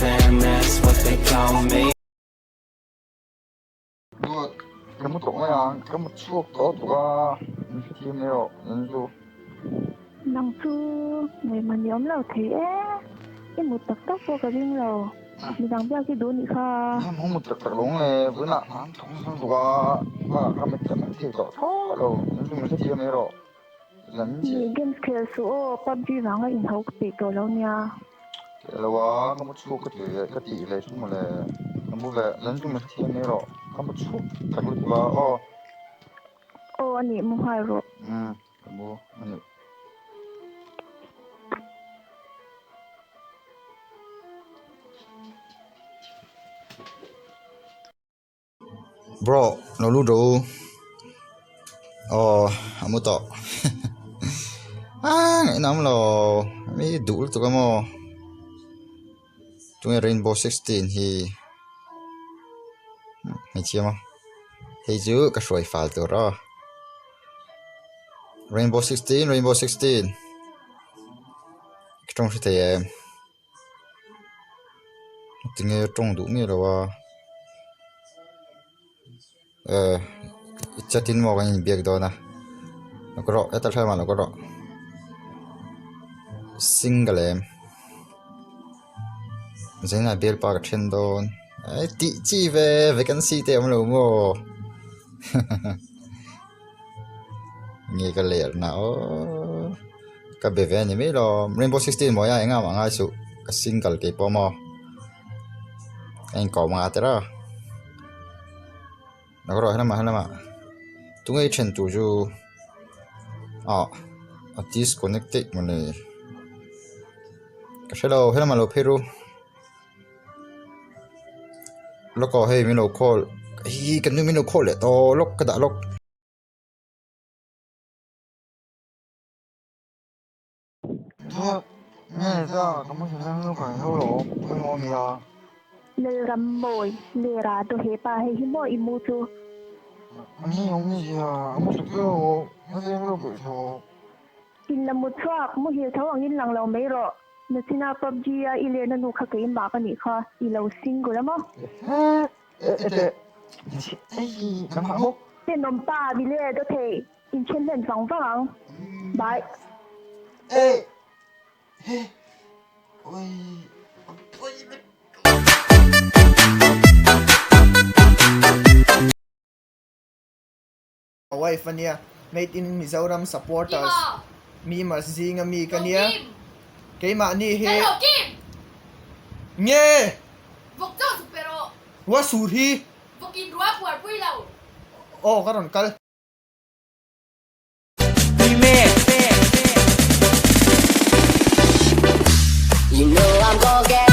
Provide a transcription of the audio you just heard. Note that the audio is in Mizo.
and that's what they call me. Duat, ka mu tawh mai ang, ka mu chhuak tawh tuk a, min hrethiam mai rawh, nan chu. Nang chu ngaihmah ni awm lo thei e, i mut tak tak pawh ka ring lo, midang biak hi duh nih kha. Hei mu mut tak tak lo nge, vawiinah hna an thawk nasa lutuk a, bakah ka mit ka meng thei tawh thlawt lo, nan chu min hrethiam mai rawh. Ih games khel suh aw, PUBG vanga inho ka peih tawh lo nia. Keh lo a, ka mu chhuak ka ti leh ka tih leh chu mawle, ka mu leh lan chu min hrethiam mai rawh, ka mu chhuak tak lutuk a aw. Aw a nih mu nghal rawh. Umm ka mu a nih. Bro lo lut rawh u aw a mu tawh aaa ngaihnawm lo mi duh lutuk a maw tunge rainbow sixteen hi hmeichhia maw hei chu ka hruai fal tur aw rainbow sixteen rainbow sixteen ka tawng hre thei em. Tinge tawng duh miah lo a eh i chat in maw kan inbiak dawn a lo ka rawh heta thlai lo ka rawh single em zanin ah bialpa ka then dawn eh tih chi ve vacancy te a awm lo maw nge ka ler na aww ka be ve a ni mai lo rainbow sixteen mawi a engah mah ngai suh ka single kei pawh maw a inkawm nghal tawrh a lo rawh helamah helamah tunge i then tur chu ah a disconnected mawni ka hre lo helamah lo phei ru. Lawk aw hei min lo call hi ka nu min lo call leh tawh lawk ka dah lawk. Lalrammawi, Lera to hepa hei hi maw i mu chu? In la mut chhuak, muhil tho angin lang lo mai rawh. Nachina PUBG a i lerna nu kha keimah ka nih kha i lo single a maw? Tenawm pa mi ler daw thei, inthen hlen vang vang ang. Bye. Ka wife a nia, Made in Mizoram supporters memers zinga mi ka nia, keimahni hi nge rua sur hi aw ka rawn kal. You know I'm gonna get.